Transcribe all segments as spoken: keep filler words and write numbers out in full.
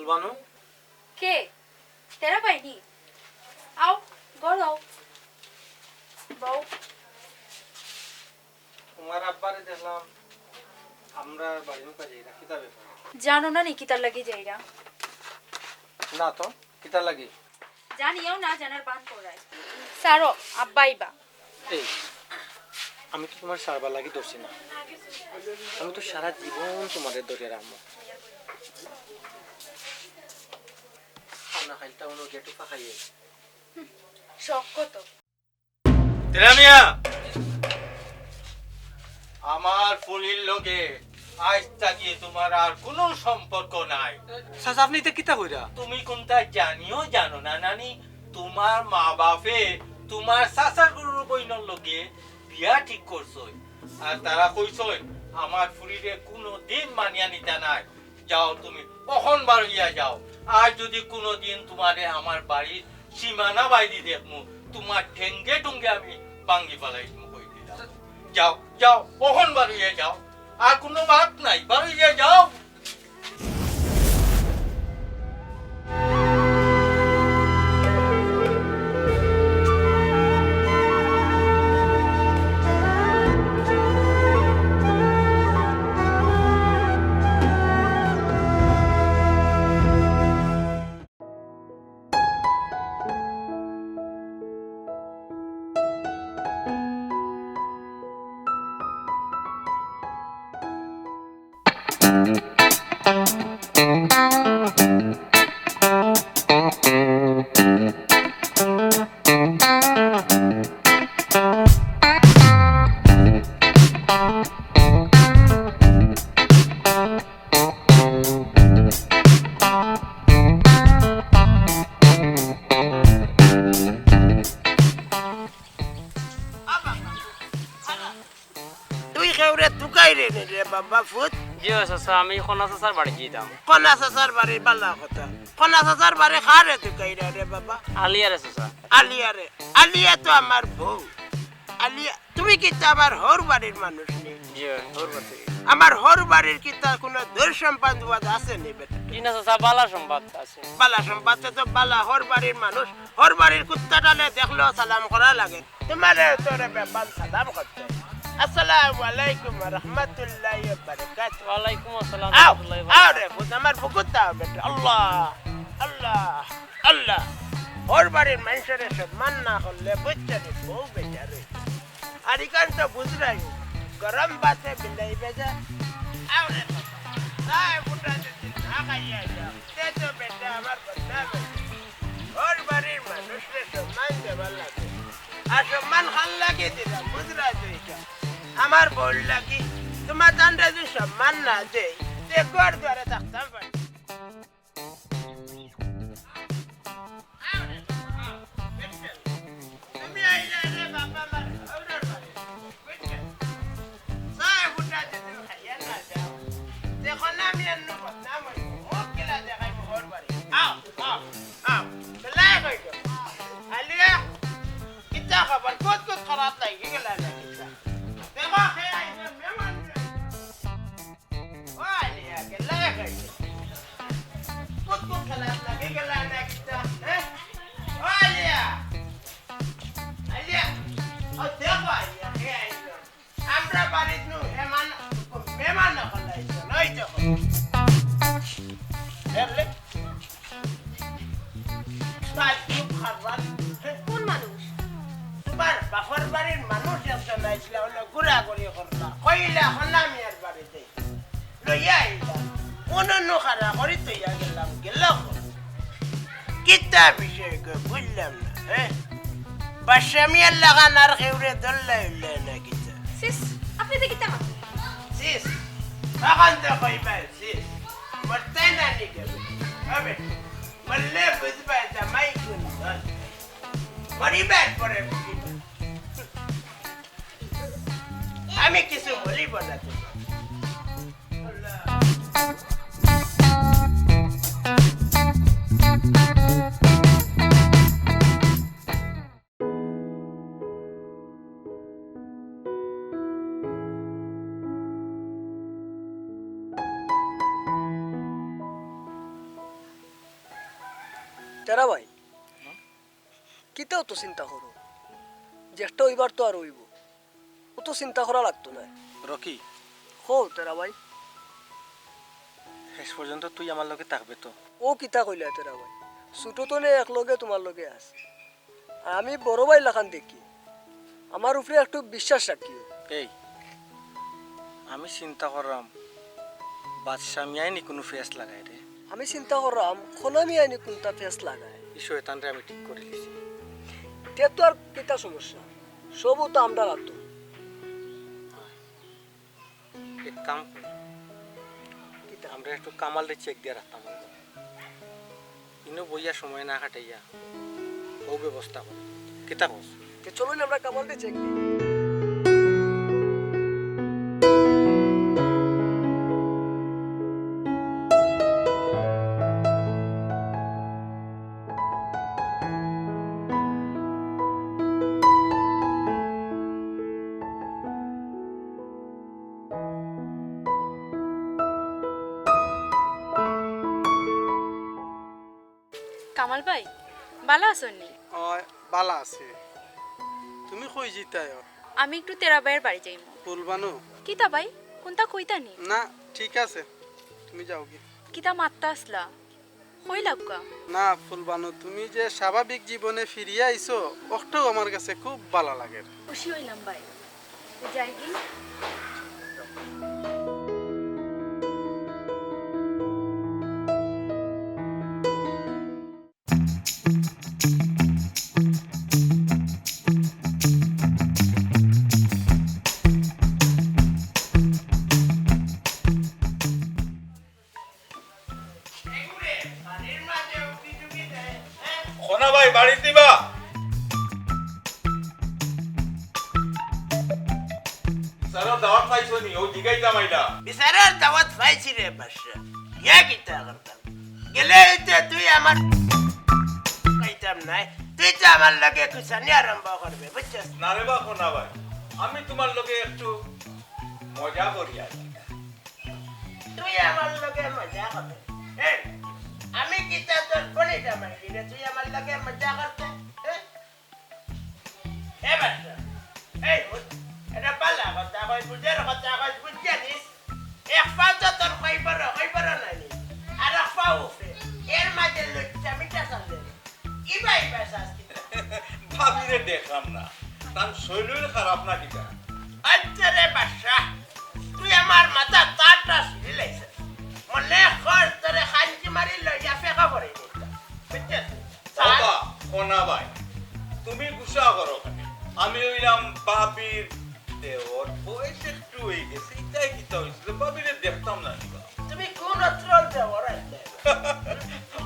বানু, কে? তেরা পাইনি? আও, ঘর আও। বও। তোমার আব্বারে দেখলাম, আমরা বাড়ি মুখা যাই না, কিতা ব্যাপার? জানো না নি কিতার লাগি যাইরা? না তো, কিতার লাগি? জানিয়াও না জানার বান করায়। সারো, আব্বা আইবা। এই, আমি তো তোমার সারবার লাগি ধরছি না, আমি তো সারা জীবন তোমারে ধরে রাখবো। খানা খাইলতা মনে গেটু ফাঁকাইয়ে। শখ কত? তেরা মিয়া, আমার ফুলির লগে আইজ থাকি তোমার আর কোনো সম্পর্ক নাই। চাচা, আপনি ইতা কিতা কইরা? তুমি কোনটা জানিও জানো না নানি, তোমার মা বাপে তোমার চাচার গরুর বইনর লগে বিয়া ঠিক করছইন, আর তারা কইছইন আমার ফুলিরে কোনো দিন মানিয়া নিতা নাই। যাও তুমি, অখন বারইয়া যাও। আর যদি কোনোদিন তোমারে আমার বাড়ির সীমানা বাইদি দেখমু, তোমার ঠেঙ্গে টুঙ্গে আমি ভাঙ্গি ফালাই দিমু কই দিলাম। যাও, যাও, অখন বারইয়া যাও। আর কোনো মাত নাই, বারইয়া যাও। তুই কেউরে তুকাইরে নি রে বাবা ফুত? জি অয় চাচা, আমি কনা চাচার বাড়ি যাইতাম। কনা চাচার বাড়ি বালা কথা। কনা চাচার বাড়ি কারে তুকাইরে রে বাবা? আলিয়ারে চাচা। আলিয়ারে। আলিয়া তো আমার বউ। আলিয়া, তুমি কিতা আমার হউর বাড়ির মানুষ নি? জি অয়, হউর বাড়ি। আমার হউর বাড়ির কিতা কোনো দূর সম্পাদ আছে নি বেটা? জি না চাচা, বালা সম্পাদ আছে। বালা সম্পাদ তো বালা হউর বাড়ির মানুষ। হউর বাড়ির কুত্তাটারে দেখলেও সালাম করা লাগে। তোমারে তোরে বেবান সালাম করতে। আসসালামু আলাইকুম ওয়া রাহমাতুল্লাহি ওয়া বারাকাতুহু। ওয়ালাইকুম আসসালাম আও, ওয়া রাহমাতুল্লাহি ওয়া আও বারাকাতুহু। রে, ফুত আমার বুকুত আও বেটা। আল্লাহ, আল্লাহ, আল্লাহ। হউর বাড়ির মানুষরে সম্মান না করলে বুঝছনি বউ বেজার অয়। আর ইখান তো বুঝরায়, গরম ভাতে বিলাই ভেজা। আও রে বাবা, চায় ফুটা যদি না খাইয়া যাও, তে তো বেটা আমার বদনাম অইবো। হউর বাড়ির মানুষরে সম্মান দেবার লাগে। আর সম্মান কার লাগি দিলাম, বুঝরায় তো ইটা। আমার বউর লাগি। তোমার তানরে যদি সম্মান না দেই, তে ঘর দুয়ারে থাকতাম পারি। তুমি আইলে রে বাবা আমার হউরর বাড়ি, বুঝছো? চায় ফুটা যদি খাইয়া না যাও, দেখো না আমি এমন বদনাম অইবো, মুখ কিলা দেখাইমু হউর বাড়ি। আও, আও, আও, বেলায় কই গো? আলিয়া, কিতা খবর? কুত কুত করাত লাগি গেলা না কিতা? দেখো, হে আইছে মেহমান। ও আলিয়া, গেলা কই? কুত কুত খেলাত লাগি গেলা না কিতা, হে? ও আলিয়া! আলিয়া! ও দেখো আলিয়া, কে আইলো? আমরা বাড়িত নু মেহমান, মেহমান অকল আইছইন, ওই দেখো। দেখলে? তার খুব খারাপ। কোন মানুষ? তোমার বাপর বাড়ির মানুষ একজন আইছলা, অইলে ঘুরাঘুরি করলা। কইলা, "হনা মিয়ার বাড়িত।" লইয়া আইলা। মনো নু খারা করি থইয়া গেলাম, গেল কই? কিতা বিষয় গো, বুঝলাম না, হে? বাদশা মিয়ার লাখান আর কেউরে ধরলা অইলা না কিতা? সিস, আপনি তো কিতা মাতইন? সিস, অখন তো কইবায় সিস। মরতায় না নি গেল। হবে। মরলে বুঝবায় জামাই কোন দল। মরিবার পরে বুঝিবা। আমি কিছু বলিব না তো। তেরা ভাই, কিতা অত চিন্তা করো? যেটা অইবার তো আর অইবো, অত চিন্তা করা লাগতো নায়। রকি, কও তেরা ভাই। শেষ পর্যন্ত তুই আমার লগে থাকবে তো? ও কিতা কইলা তেরা ভাই, ছোট তনে এক লগে তুমার লগে আছি। আর আমি বড় ভাই লাখান দেখি, আমার উপরে একটু বিশ্বাস রাখিও। এই, আমি চিন্তা করলাম, বাদশা মিয়ায় নি কুনু ফেস লাগায় রে। আমি চিন্তা করলাম, খনা মিয়ায় নি কুনটা ফেস লাগায়। ই শয়তানরে আমি ঠিক করি দিছি। তে তো আর কিতা সমস্যা, সবও তো আমরার আতো। এক কাম করি, কিতা? আমরা একটু কামালরে চেক দিয়া রাখতাম অইবো। ইনো বইয়া সময় না কাটাইয়া অউ ব্যবস্থা করি। কিতা কস? তে চলো না আমরা কামালরে চেক দেই। কামাল ভাই, বালা আছইন নি? অয়, বালা আছি। তুমি কই যিতায়? আমি একটু তেরা ভাইর বাড়ি যাইমু। ফুলবানু? কিতা ভাই, কুনতা কইতা নি? না, ঠিক আছে, তুমি যাওগি। কিতা মাততা আছলা? কই লাগবা? না, ফুলবানু, তুমি যে স্বাভাবিক জীবনে ফিরিয়া আইছো, অখটাউ আমার কাছে খুব বালা লাগের। খুশি অইলাম ভাই। যাইগি। খনা ভাই, বাড়িত নিবা? বিচারর দাওয়াত পাইছো নি? অউ জিগাইতাম আইলা। বিচারর দাওয়াত পাইছি রে বাদশা। ইয়া কিতা করতাম? গেলে অইতে তুই আমার পাইতাম নায়। তুই তো আমার লগে খুশানি আরম্ভ করবে, বুঝছস? না রে বা খনা ভাই, আমি তুমার লগে একটু মজা করি আর কি। তুই আমার লগে মজা করতে? হ্যাঁ? আমি কিতা তোর বনি জামাই রে, তুই আমার লগে মজা করতে? হ্যাঁ? এ বাচ্চা, এই হুন, এটা বালা কথা কই, বুঝের কথা কই, বুঝছস নি? এক পাও তো তোর কই বড়, কই বড় নানি। আর এক পাও উপরে। এর মাঝে লুচ্চা মিঠা সামনে। ইবা, ইবা শাস্তি। ভাবিরে দেখলাম না, তান শরীর খারাপ না কিতা? আচ্ছা রে বাদশা, তুই আমার মাথা তারটা ছিঁড়ি লাইছস। মনে কর তোরে খাঞ্চি মারি লইয়া ফেকা পড়ি দিতাম। বুঝছস? বাবা, খনা ভাই, তুমি গুসা করো কেনে? আমি অইলাম ভাবির দেওর, বয়স একটু অই গেছে, ইতায় কিতা অইছিল? ভাবিরে দেখতাম না নি বা। তুমি কোন অত্রর দেওর আইলে?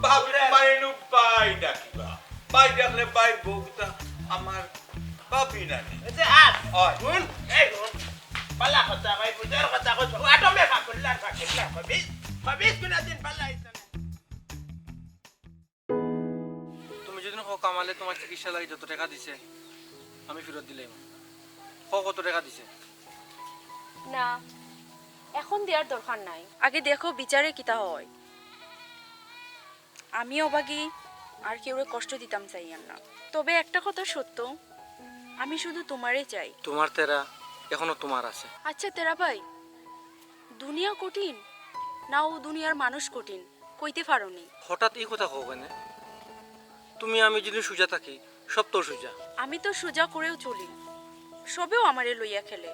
ভাবিরে মাইনু ভাই ডাকিবা। ভাই ডাকলে ভাই বউ কিতা আমার ভাবি না নি? এই যে আস। অয়। হুন, এই হুন। বালা কথা কই, বুঝের কথা কই, আটমে ফাকুল্লার ফাকুল্লার কবিস, কবিস কোনদিন বালা আইছে না। তুমি যদি কও কামালে তুমার চিকিৎসা লাগি যত টেকা দিছে, আমি ফিরত দিলাইমু। কও কত টেকা দিছে? না, এখন দেওয়ার দরকার নাই। আগে দেখো বিচারে কিতা হয়। আমি অভাগী, আর কেউরে কষ্ট দিতাম চাইয়ার না। তবে একটা কথা সত্য, আমি শুধু তুমারে চাই। তুমার তেরা এখনো তুমার আছে। আচ্ছা তেরা ভাই, দুনিয়া কঠিন, না অউ দুনিয়ার মানুষ কঠিন, কইতে পারো নি। হঠাৎ ই কথা কও কেনে? তুমি আমি যদি সুজা থাকি, সব তো সুজা। আমি তো সুজা করেউ চলি, সবেউ আমারে লইয়া খেলে।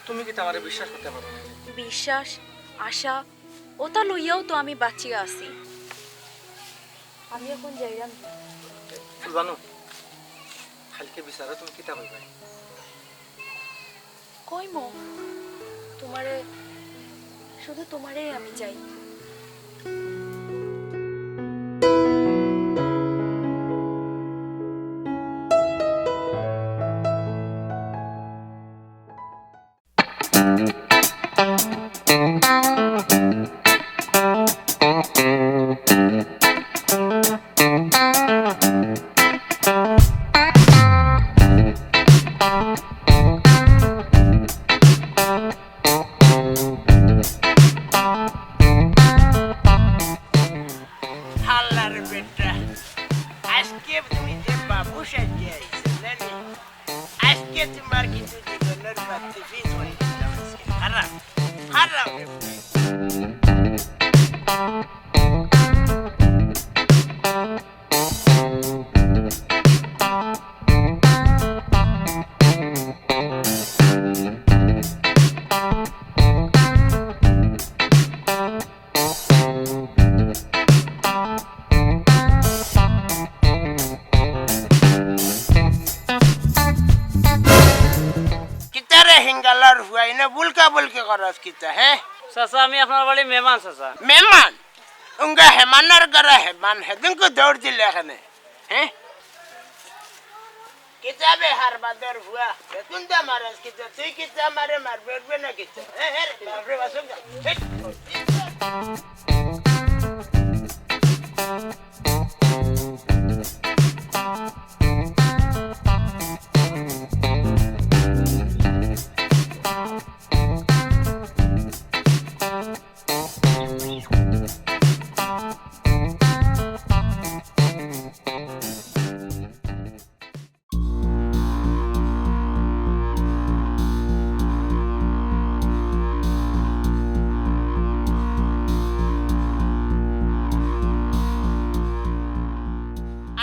তুমি কিতা আমারে বিশ্বাস করতে পারো না? বিশ্বাস, আশা, অতা লইয়াউ তো আমি বাঁচিয়া আছি। আমি এখন যাইরাম। ফুলবানু, কাইলকে বিচারো তুমি কিতা কইবায়? কইমু, তুমারে, শুধু তুমারে আমি চাই। এ তোমার কিছু জীবনের বাড়তি ফিস হয়ে গেল আজকে। হারাম, হারাম। কিতারে হিঙ্গালার হুয়াই না বুলকা বুলকি করস কিতা, হে? চাচা, আমি আপনার বাড়ি মেহমান, চাচা। মেহমান? উঙ্গা হেমানর ঘরে হেমান, হেদিনকু দৌড় দিলে এখানে, হে? কিতা বে হারবাদর হুয়া, বেগুন দা মারাস কিতা, তুই কিতা আমারে মারবে উঠবে না কিতা? হে, হে, বাপরে, বাসুক দা। হে।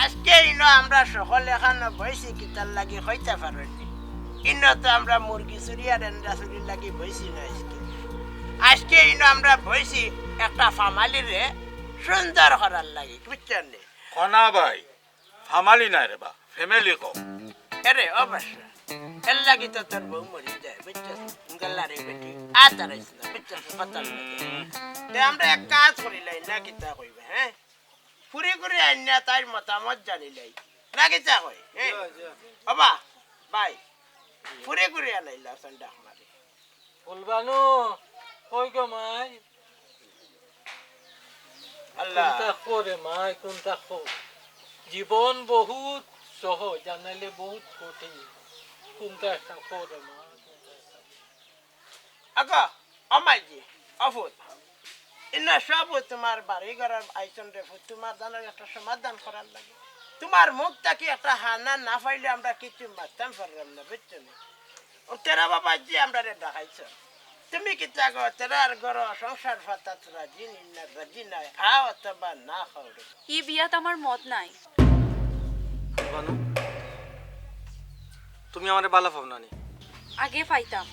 আজকে ইনো আমরা সকল এখানো বইছি কিতার লাগি কইতা পারইন নি? ইনো তো আমরা মুরগি চুরি আর এন্ডা চুরির লাগি বইছি না আজকে। আজকে ইনো আমরা বইছি একটা ফামালিরে সুন্দর করার লাগি, বুঝছইন নি? কনা ভাই, ফামালি নায় রে বা, ফ্যামিলি কও। এরে, ও বাসা, এর লাগি তো তোর বউ মরি যায়, বুঝছস? গেল্লা রে বেটি, আর তারাইস না, বুঝছস? কথা বলে। তে আমরা এক কাজ করিলাই, না কিতা কইবে, হ্যাঁ? ফুরি করে আইন না, তাইর মতামত জানিলাই। না কিতা কই, হ্যাঁ? জি, জি। বাবা, ভাই, ফুরি করে আনাইলা, সন্ধ্যা মারি। ফুলবানু, কই গো মাই? আল্লাহ। কোনটা করে মাই, কোনটা কো? জীবন বহুত সহজ, জানাইলে বহুত কঠিন। কোনটা একটা করে মা, কোনটা একটা করে। আগো, ও মাইজি, ও ফুত। ইন্না সব তোমার বাড়ি ঘরর আইছইন রে ফুত, তোমার জানার একটা সমাধান করার লাগি। তোমার মুখ থাকি একটা হানা না পাইলে আমরা কিছু মাততাম পারলাম না, বুঝছো নি? ও তেরা বাবা যে আমরারে ডাকাইছ। তুমি কিতা গো, তেরার ঘর সংসার ফাতাত রাজি নি না, রাজি নাই, খাও অথবা না খাও রে। ই বিয়াত আমার মত নাই। বানু, তুমি আমারে বালা পাও না নি? আগে পাইতাম,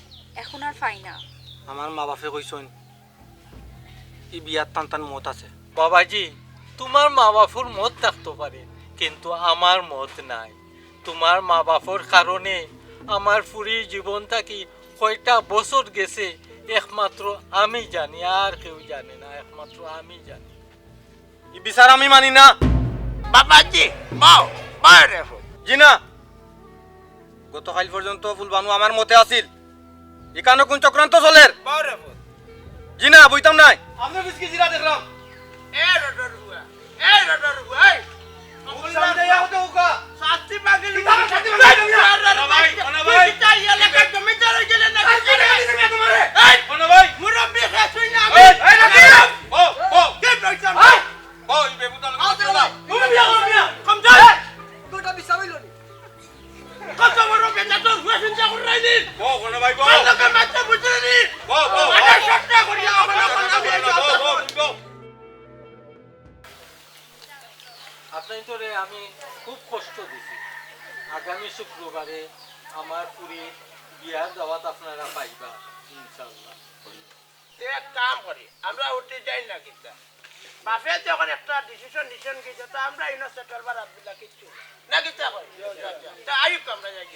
এখন আর পাই না। আমার মা বাপে কইছইন, ই বিয়াত তান তান মত আছে। বাবাজি, তোমার মা বাপর মত থাকতো পারে, কিন্তু আমার মত নাই। তোমার মা বাপর কারণে আমার ফুরির জীবন থাকি কয়টা বছর গেছে, একমাত্র আমি জানি, আর কেউ জানে না, একমাত্র আমি জানি। ই বিচার আমি মানি না। বাবাজি, বও, বও রে ফুত। জি না, গতকাইল পর্যন্ত ফুলবানু আমার মতে আছিল। ইকানো কোন চক্রান্ত চলের? বও রে ফুত। জি না, বইতাম নায়। আপনি বিস্কি জিরা দেখলাম। এ রডর বুয়া, এ রডর বুয়া, এই। মুখ সামনে ইয়া হতে হুকা। শাস্তি মাগিলি। কিতার শাস্তি মাগিলি? না ভাই, না ভাই। তুই কিতা এই এলাকার জমিদার হয়ে গেলে না? এই! না ভাই। মুরব্বি খাসুই না আমি। এই, এই, রাকিব! ও, ও। কে বলছেন? এই! ও, ই বেবুতা লোক আও, আও, আও। তুমি বিয়া করো, বিয়া। কম যা। এই! দুইটা বিছা হইল নি? কত বড় বেটা তো হুয়া চিন্তা করে রাখলি। ও, কোন ভাই, বউ। কার লোকে মারতে বুঝলি নি? বউ, বউ, আরে বউ। সত্যা করিয়া, বউ, বউ, বউ, বউ। আপনাইন্তরে আমি খুব কষ্ট দিছি। আগামী শুক্রবারে আমার ফুরির বিয়ার দাওয়াত আপনারা পাইবা, ইনশাআল্লাহ। তে এক কাম করি, আমরা উঠি যাই না কিতা? বাপে যখন একটা ডিসিশন নিছইন গেছে, তো আমরা ইনো সেটেল বার আব্দুল্লাহ কিচ্ছু না। না কিতা কই? তে আইউক আমরা যাই।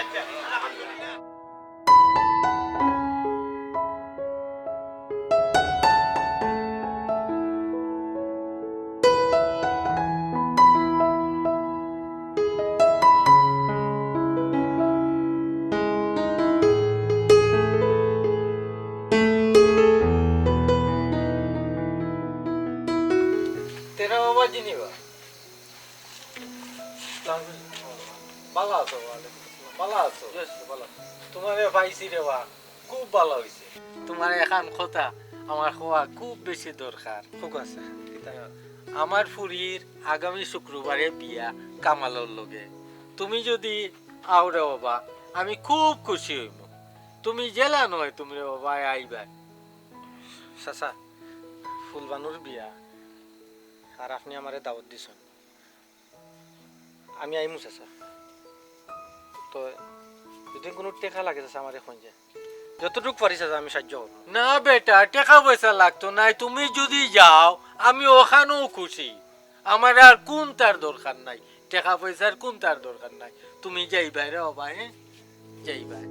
আচ্ছা, আলহামদুলিল্লাহ। তেরা বাবা জিনিবা। ভালা আছো? ওয়ালাইকুম আসসালাম। ভালা আছো? জি, আছি, ভালা আছি। তোমারে পাইছি রে বা, খুব ভালা অইছে। তোমার এখান কথা আমার কওয়া খুব বেশি দরকার। খুব আছে, কিতা? আমার ফুরির আগামী শুক্রবারে বিয়া কামালর লগে। তুমি যদি আও রে বাবা, আমি খুব খুশি অইমু। তুমি যেলান অয় তুমি রে বাবা আইবায়। চাচা, ফুলবানুর বিয়া, আর আপনে আমারে দাওয়াত দিছইন, আমি আইমু চাচা। তো যদি কুনু টেকা লাগে চাচা, আমারে কইন যে, যতটুক পারি চাচা আমি সাহায্য করমু। না বেটা, টেকা পয়সা লাগতো নায়, তুমি যদি যাও আমি অখানউ খুশি। আমার আর কুন্তার দরকার নাই, টেকা পয়সার কুন্তার দরকার নাই। তুমি যাইবায় রে বাবা, হে, যাইবায়।